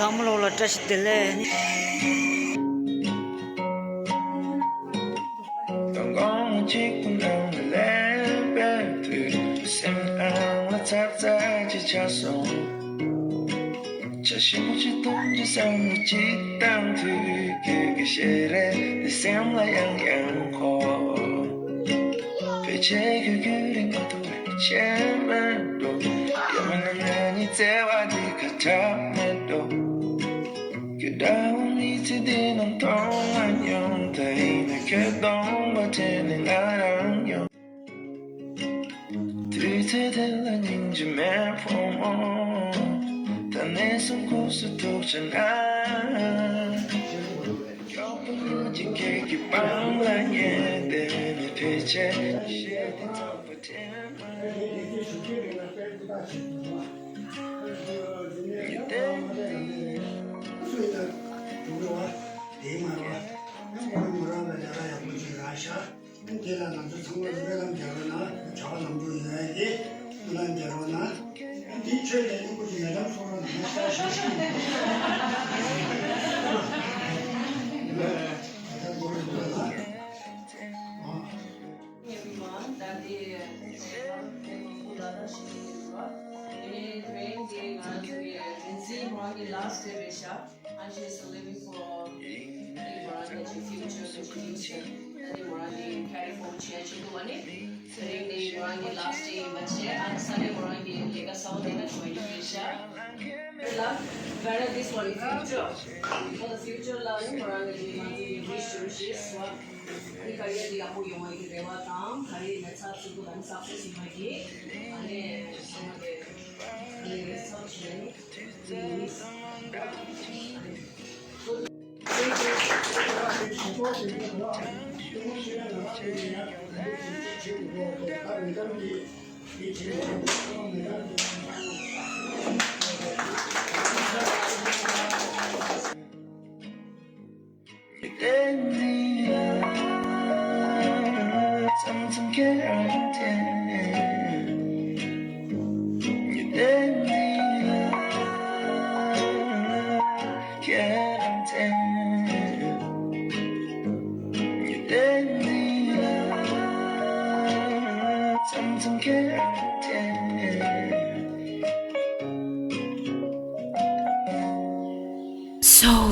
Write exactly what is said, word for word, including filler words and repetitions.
ཚང་མ་ལོག་ལ་བཀྲ་ཤིས་བདེ་ལེགས། དང་གོང་གཅིག་པུ་ནང་ལས་པའི་དུས་སེམས་ཨང་ལ་ཚར་ཚར་ཅིག་ཆགས་སོང་། བྱ་ཞིབ་ཅིག་གཏོང་རྒྱུ་བསམ་བློ་ཅིག་བཏང་དུས་ཁྱོད་ཀྱི་ཞལ་རས་དེ་སེམས་ལ་ཡང་ཡང་འཁོར། ཕལ་ཆེར་ཁྱོད་རྒྱུན་རིང་མ་ཐུབ་པའི་ཆད་མེད་འགྲོ། ཡང་མིན་ན་ང་གཉིས་བརྩེ་བ་འདི་ཁ་གྲག་མེད་འགྲོ། ཁྱོད་འདྲ་བོ་མི་ཚེ་འདི་ནང་མཐོང་མ་མྱོང་། ད་ཡིན་ན་ཁྱོད་གདོང་པ་དྲན་ནས་ང་རང་ཡོང་། དུས་ཚོད་དེ་ལ་སྙིང་རྗེ་མེད་ཕོ་མོ། ད་ནས་བཟུང་སྐུ་གཟུགས་ཐུག་བྱ་ན། མགྱོགས་པོ་ལོ་གཅིག་ཁྱེད་ཀྱི་པང་ལ་ཉལ་བསྡད་ནས་ཕལ་ཆེར་གཞས་དེ་ཚང་པ་དྲན་མ་ཡིན་ཏེ། དེའི་མ་རོ། ཡང་ཁོ་མོ་རང་ལ་ལས་ཀ་ཡག་པོ་ཅིག་རག་ཤག་དེ་ལ་ང་ཚོ་ཚང་མ་སྨོན་ལམ་རྒྱག་རོགས་གནང་། བྱ་བ་ལམ་འགྲོ་ཡོང་ཡག་གི་སྨོན་ལམ་རྒྱག་རོགས་གནང་། དེའི་ཆོས་ལས་སྙིང་པོ་ཅིག་ལས་ཀ་གསོ་རོགས་གནང་། ང་ཤ་ཤ་ཤ་ལས་ཀ་འགྲོ་རོགས་གནང་། Everyone, that day, uh, I was in Kolkata, she did it, right? And then the, uh, the, uh, the Zee Wang, the last day, Risha. And she's living for the Morangi future contribution. And the Morangi carry forward change to one. Today the Morangi last day in Machi and Sunday Morangi Lega South in a twenty Asia. Love, whether this one is future. For the future, love, Morangi wish to receive what the career the Abu Yong the Reva Tang, career in the South Sudan success in my day. And then some of the, and then the South Sudan. Soul.